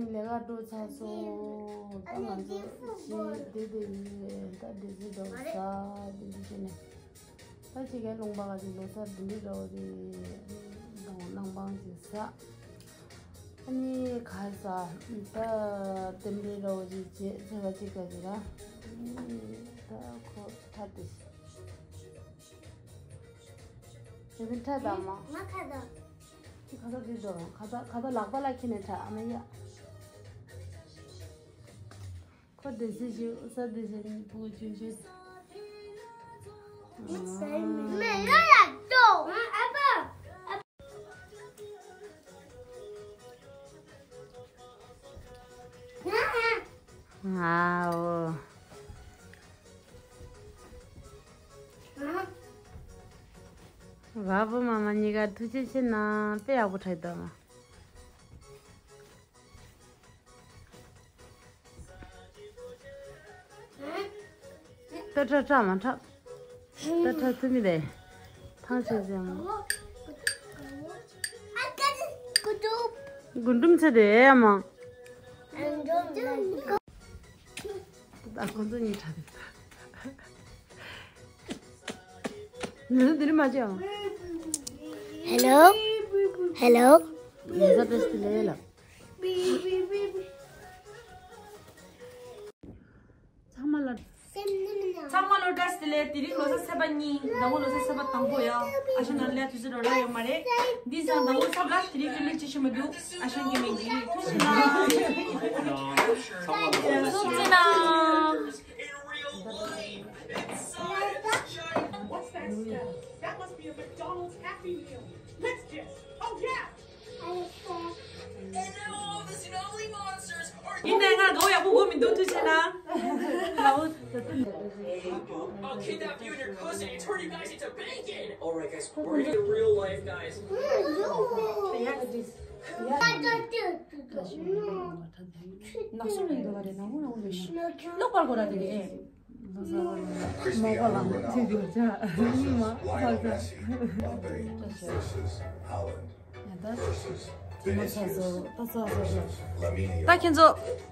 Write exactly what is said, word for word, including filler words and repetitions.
ནི་ལས་ཀ་འགྲོ་ཚར་སོང་། ད་ང་ཚོ་ཞིག་བསྡད་བསྡད་ཡིན། ད་འདི་ཚོ་འདྲ་བོ་ཟ་འདི་འདྲ་བྱས་ནས། ད་ཅིག་ག་ལུང་པ་ག་ཅིག་ལོ་གསར་འདི་འདྲ་འདྲ་བོ་རེད། ནང་ནང་པང་ཅིག་ཟ། ཨ་ནི་ག་ས་ད་དེ་འདྲ་འདྲ་བོ་ཅིག་བྱས་ཚེ་བ་ཅིག་ག་ཅིག་ར། ད་ཁོ་ཐ་དེ། དེ་ཚོ་ཁྲ་དང་མ། ང་ཁ་དང་། ཁ་ས་དེ་འགྲོ་རང་ཁ་ས་ཁ་ས་ལག་པ་ལ་ཁྱེར་ནས་ཁྲ་ཨ་མ་ཡ། ཁོ་དེ་སི་ཞིག་ས་དེ་ཞིག་ནི་བུ་ཆུང་ཆུང་། མེ་ལ་ལ་ཏོ། ཨ་པ། ཨའོ། བ་བུ་མ་མ་གཉིས་ཀ་ཐུགས་རྗེ་ཆེ་གནང་། དཔེ་ཡག་པོ་ཁྲིད་འདུག་མ། ཏ་ཁྲ་ཁྲ་མ་ཁྲ། ཏ་ཁྲ་ཐུ་མི་རེད། ཐང་ཆད་ཟེར་མོ། རྒུན་འབྲུམ་ཚེ་དེ་ཨེ་མ། ད་ཁོ་ཚོ་གཉིས་ཁྲ་དེ། ནུ་འདི་ནི་མ་བྱས་ཨང་། Hello. Hello. ཡིན་ས་བེས་ཏི་ལེ་ལ། ཚང་མ་ལ། ཚང་མ་ལ་བཀྲ་ཤིས་བདེ་ལེགས། དེ་རིང་ལོ་གསར་ཚེས་པ་གཉིས། ཟླ་བོ་ལོ་གསར་ཚེས་པ་དང་པོ་ཡ། ཨ་ཞང་ནང་ལ་དུས་ཚོད་རོགས་ར་ཡོད་མ་རེད། འདི་ཟ་ཟླ་བོ་ཚབ་ལ་དེ་རིང་ཁྱོད་ལས་ཅི་ཤི་མ་འདུག་ཨ་ཞང་གི་མིང་གི་ཐུགས་རྗེ་གནང་། ཐུགས་རྗེ་གནང་། What's that smell? That must be a McDonald's Happy Meal. Let's just, oh yeah! མི་འདུག་ཐུགས་ཆེ་གནང་། ལའོ། I'll kidnap you and your cousin and turn you guys into bacon. All right, guys, we're gonna real life, guys. ནགས་སུ་ལུས་འདུག་ག་རེད། ནག་མོ་ནག་མོ་ལུས་ཤི། ལོག་པར་གོ་ར་དེ་རེད། Cristiano Ronaldo versus Lionel Messi, Mbappe versus Haaland versus Vinicius versus Lamine Yamal. ད་ཁྱེད་ཚོ།